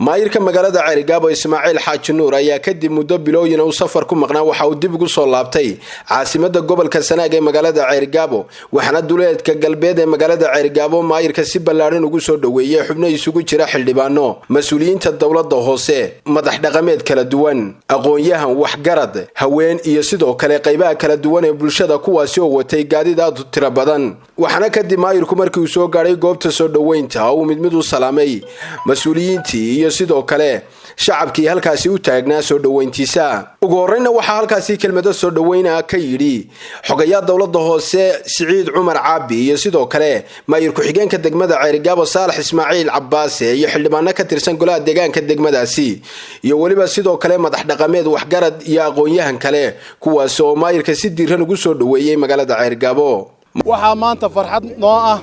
Maayirka magaalada Ceerigaabo Ismaaciil Xaaji Nuur ayaa kadib muddo bilooyin uu safar ku maqnaa waxa uu dib ugu soo laabtay caasimada gobolka Sanaag ee magaalada Ceerigaabo, waxaana duleedka galbeed ee magaalada Ceerigaabo maayirka si ballaadhan ugu soo dhoweeyey xubno isugu jira xildhibaano, mas-uuliyiinta dowladda hoose, madax dhaqameed kala duwan, aqoon-yahan, waxgarad, haween iyo sidoo kale qaybaha kala duwan ee bulshada, kuwaasi oo watay gaadiid aad u tiro badan. Waxaana kadib maayirku markii uu soo gaadhay goobta soo dhoweynta uu mid mid u salaamay mas-uuliyiintii iyo sidoo kale shacabkii halkaasi u taagnaa soo dhoweyntiisa. Ugu horreyna waxaa halkaasi kelmado soo dhoweyna ka yidhi xogayaa dowladda hoose Siciid Cumar Caabi iyo sidoo kale maayir ku-xigeenka degmada Ceerigaabo Saalax Ismaaciil Cabaase iyo xildhibaano ka tirsan golaha deegaanka degmadaasi iyo weliba sidoo kale madax dhaqameed, waxgarad iyo aqoon-yahan kale, kuwaas oo maayirka si diiran ugu soo dhoweeyey magaalada Ceerigaabo. Waxaa maanta farxad noo ah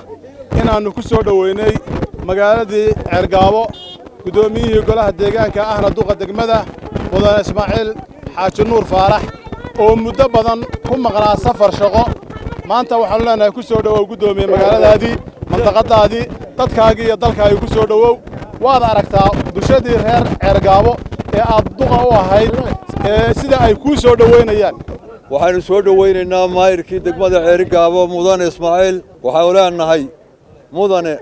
inaannu ku soo dhoweynay magaaladii Ceergaabo guddoomiyihii golaha deegaanka ahna duqa degmada, mudane Ismaaciil Xaaji Nuur Faarax, oo muddo badan ku maqnaa safar shaqo. Maanta waxaannu leenahay, ku soo dhowow guddoomiye magaaladaadii, mandaqaddaadii, dadkaagii iyo dalkaagii ku soo dhowow. Waad aragtaa bulshadii reer Ceergaabo ee aad duqa u ahayd ee sida ay kuu soo dhowaynayaan. Waxaynu soo dhowaynaynaa maayirkii degmada Ceerigaabo, mudane Ismaaciil. Waxaanu leenahay, mudane,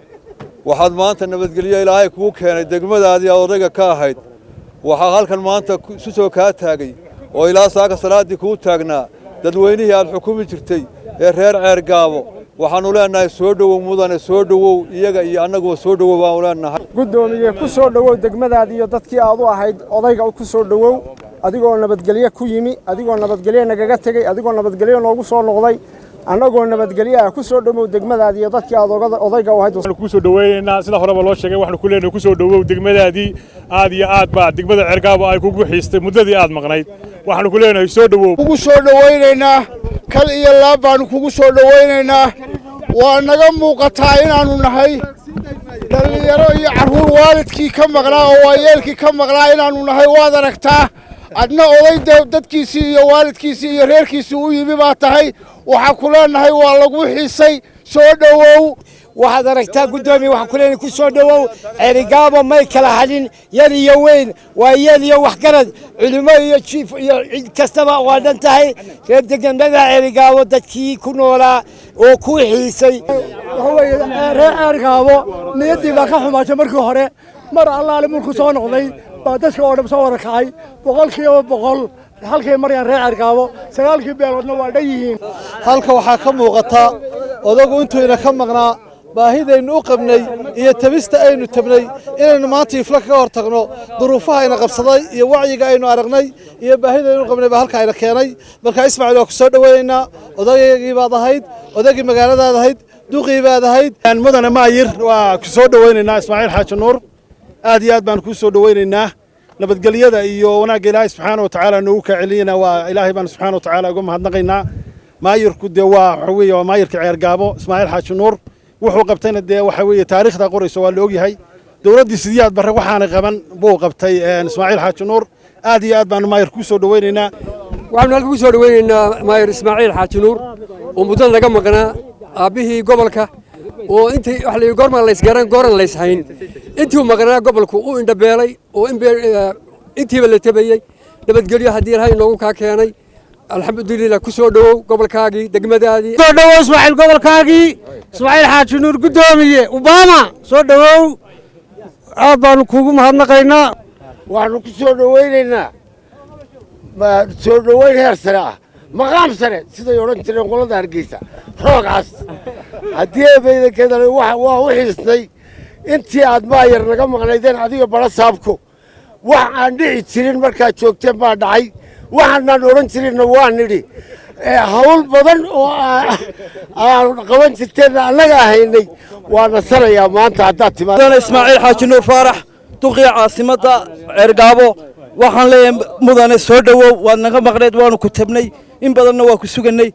waxaad maanta nabadgelyo Ilaahay kuu keenay degmadaadii aad odayga ka ahayd. Waxaa halkan maanta isu soo kaa taagay oo ilaa saaka salaaddii kuu taagnaa dadweynihii aad xukumi jirtay ee reer Ceergaabo. Waxaannu leenahay, soo dhowow mudane, soo dhowow. Iyaga iyo annaguba soo dhowow baanu leenahay. Guddoomiye, ku soo dhowow degmadaadii iyo dadkii aad u ahayd odayga. Ku soo dhowow adigoo nabadgelyo ku yimi, adigoo nabadgelyo nagaga tegey, adigoo nabadgelyo noogu soo noqday, annagoo nabadgelyo ah. Ku soo dhowow degmadaadii iyo dadkii aad odayga u ahayd. Waxaanu kuu soo dhoweynaynaa, sida horeba loo sheegay, waxaanu ku leenahay, ku soo dhowow degmadaadii. Aad iyo aad baa degmada Ceergaabo ay kugu xiistay muddadii aad maqnayd. Waxaanu ku leenahay, soo dhowow. Kugu soo dhowaynaynaa, kal iyo laab baanu kugu soo dhowaynaynaa. Waa naga muuqataa inaannu nahay dhallinyaro iyo carruur waalidkii ka maqnaa oo waayeelkii ka maqnaa inaannu nahay. Waad aragtaa, adna oday dadkiisii iyo waalidkiisii iyo reerkiisii u yimi baa tahay. Waxaa ku leenahay, waa lagu xiisay, soo dhowow. Waxaad aragtaa guddoomiye, waxaan ku leenahay, ku soo dhowow Ceerigaabo. May kala hadhin, yar iyo weyn, waayeel iyo waxgarad, culimo iyo jiif iyo cid kastaba waa dhan tahay reer degmada Ceerigaabo, dadkii ku noolaa oo ku xiisay. Waxa weeye, reer Ceerigaabo niyaddii baa ka xumaatay markii hore. Mar Allaale markuu soo noqday baa dadka oo dhan soo wada kacay, 100% halkay marayaan reer Ceerigaabo. Sagaalkii beeloodna waa dhan yihiin. Halka waxaa ka muuqata odagu intuuna ka maqnaa baahidaynu u qabnay iyo tabista aynu tabnay inaynu maanta ifla kaga hor tagno. Duruufaha ayna qabsaday iyo wacyiga aynu aragnay iyo baahidaynu u qabnay baa halka ayna keenay. Marka Ismaaciil, waa ku soo dhoweynaynaa. Odaygii baad ahayd, odaygii magaaladaad ahayd, duqii baad ahayd. Mudane maayir, waa ku soo dhoweynaynaa. Ismaaciil Xaaji Nuur, aad iyo aad baan kuu soo dhoweynaynaa. Nabadgelyada iyo wanaagga Ilaahay subxaana wa tacaala noogu kaa celiyana waa Ilaahay baan subxaana wa tacaala uga mahadnaqaynaa. Maayirku dee waa waxa weeye waa maayirka Ceergaabo Ismaaciil Xaaji Nuur. Wuxuu qabtayna dee waxa weeye taariikhda qorayso, waa la ogyahay. Dowladdii Sidiyaad Barre waxaanay qaban buu qabtay Ismaaciil Xaaji Nuur. Aad iyo aad baanu maayir kuu soo dhoweynaynaa. Waxaanu halka ku soo dhoweynaynaa maayir Ismaaciil Xaaji Nuur oo muddada laga maqnaa, aabbihii gobolka, oo intii wax la goormaan laysgaran, gooran layshayn. Intuu maqnaa gobolku u indhabeelay oo intiiba la tabayey. Nabadgelyo haddii Ilaahay inoogu kaa keenay, alxamdulilah. Ku soo dhowow gobolkaagii, degmadaadii. Soo dhowow Ismaaciil, gobolkaagii. Ismaaciil Xaaji Nuur, guddoomiye Obama, soo dhowow, aad baanu kuugu mahadnaqaynaa. Waxaanu ku soo dhowaynaynaa soo dhowayn heer sare ah, maqaam sare, siday odhan jireen qolada Hargeysa, roogaas haddii eebaydankeedana waa u xiisnay intii aad maayar naga maqnaydeen adiga bara saabko. Wax aan dhici jirin markaad joogteen baa dhacay, waxaanaan odhan jirinna waa nidhi. Hawl badan oo aan qaban jirteenna annaga ahaynay waa nasanayaa maanta haddaad timaad. Ismaaciil Xaaji Nuur Faarax, duqii caasimadda Ceergaabo, waxaan leeyahay, mudane, soo dhowow. Waad naga maqneed, waanu ku tabnay in badanna, waa ku sugannay,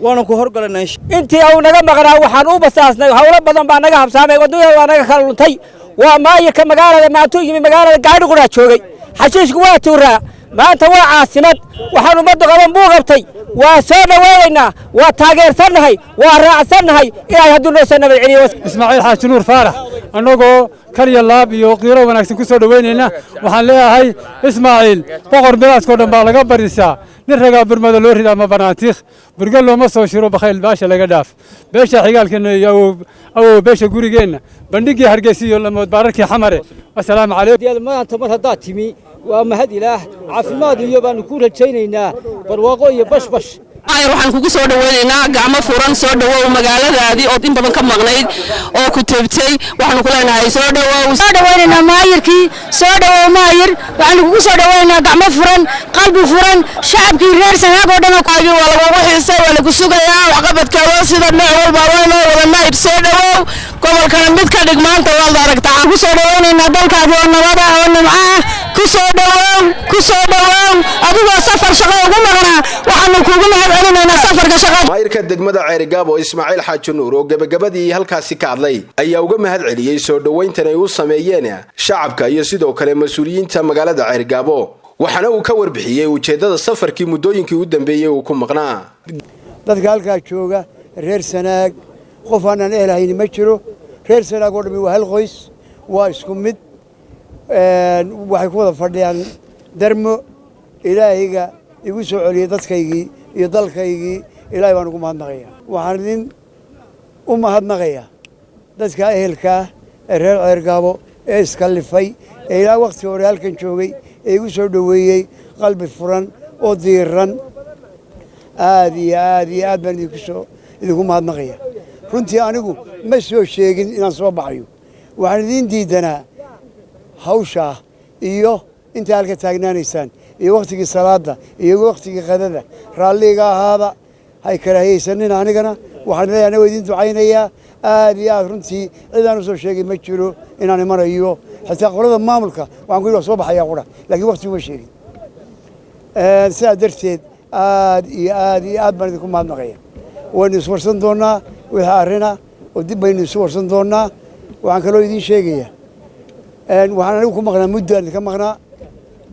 waanu ku horgalanay. Intii uu naga maqnaa waxaan u basaasnay, hawlo badan baa naga habsaamay, waddada waa naga kala luntay. Waa maayirka magaalada. Maantuu yimi magaalada gaadhi quraa joogay, xashiishku waa tuuraa. Maanta waa caasimad. Waxaan ummadda qaban buu qabtay. Waa soo dhowaynaynaa, waa taageersannahay, waa raacsannahay. Ilaahay hadduu noo soo nabad celiyo. Ismaaciil Xaaji Nuur Faarax, annagoo kaliya laab iyo qiiro wanaagsan ku soo dhoweynayna, waxaan leeyahay Ismaaciil boqor milaadkao dhan baa laga barisaa. Nin ragaa burmada loo ridaa ma banaantiikh, burge looma soo shiro, bakhayl baasha laga dhaaf. Beesha xigaalkeenna iyo awow beesha gurigeenna, bandhiggii Hargeysa iyo lamood baararkii Xamare. Wasalaamu calaykum. Maanta mar haddaad timi waa mahad Ilaah. Caafimaad iyo baanu ku rajaynaynaa, barwaaqo iyo bashbash. Maayar, waxaan kugu soo dhaweynaynaa gacmo furan. Soo dhawow magaaladaadii ood in badan ka maqnayd oo ku teebtay. Waxaanu ku leenahay soo dhawow. Soo dhaweynaynaa maayirkii. Soo dhawow maayir, waxaanu kugu soo dhaweynaynaa gacmo furan, qalbi furan, shacabkii reer Sanaag oo dhan. Waa lagugu xiisay, waa lagu sugayaa waxqabadkooda sida nooc walba waynoo wada. Maayir, soo dhawow, gobolkana mid ka dhig maanta waad aragtaa. Ku soo dhaweynaynaa dalkaadi oo nabada oo nimco ah. Ku soo dhawow, ku soo dhawow. Adigoo safar shaqo ugu maqnaa, waxaanu kugu mahad celinaynaa safarka shaqo. Maayirka degmada Ceerigaabo Ismaaciil Xaaji Nuur oo gebagabadii halkaasi ka hadlay ayaa uga mahad celiyey soo dhoweyntan ay u sameeyeen shacabka iyo sidoo kale mas-uuliyiinta magaalada Ceerigaabo, waxaana uu ka warbixiyey ujeeddada safarkii muddooyinkii u dambeeyey uu ku maqnaa. Dadka halkaa jooga reer Sanaag, qof aanaan ehelhayni ma jiro. Reer Sanaag oo dhammi waa hal qoys, waa isku mid, waxay ku wada fadhiyaan darmo. Ilaahayga igu soo celiyey dadkaygii iyo dalkaygii, Ilaahay baan ugu mahadnaqaya. Waxaan idin u mahadnaqayaa dadka ehelkaah ee reer Ceergaabo ee iskallifay ee ilaa wakhti hore halkan joogay ee igu soo dhoweeyey qalbi furan oo diiran. Aad iyo aad iyo aad baan idinkusoo idinku mahadnaqaya. Runtii anigu ma soo sheegin inaan soo baxayo. Waxaan idiin diidanaa hawshaa iyo intaa halka taagnaanaysaan iyo wakhtigii salaadda iyo wakhtigii qadada. Raalliga ahaada, hay karaahiyaysanina. Anigana waxaan leeyahay anagoo idiin ducaynayaa aad iyo aad. Runtii cid aan u soo sheegay ma jiro inaan imanayo. Xitaa qolada maamulka waxaan ku yidhi waa soo baxayaa qura, laakiin wakhtigu ma sheegin. Sidaa darteed aad iyo aad iyo aad baan idinku mahadnaqaya. Waynu iswarsan doonnaa wixii arrina oo dib baynu isu warsan doonnaa. Waxaan kaloo idiin sheegayaa, waxaan anigu ku maqnaa muddaan idinka maqnaa.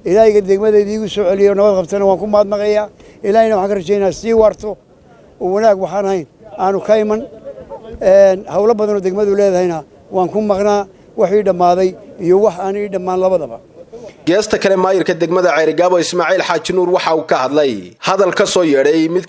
Ilaahayga degmadayda iigu soo celiyo nabad qabtana waan ku mahadnaqayaa. Ilaahayna waxaan ka rajaynayaa sii waarto oo wanaag waxaan hayn aanu ka iman. Hawlo badan oo degmadu leedahayna waan ku maqnaa, wax ii dhammaaday iyo wax aan ii dhammaan labadaba. Geesta kale, maayirka degmada Ceerigaabo Ismaaciil Xaaji Nuur waxa uu ka hadlay hadal ka soo yeedhay mid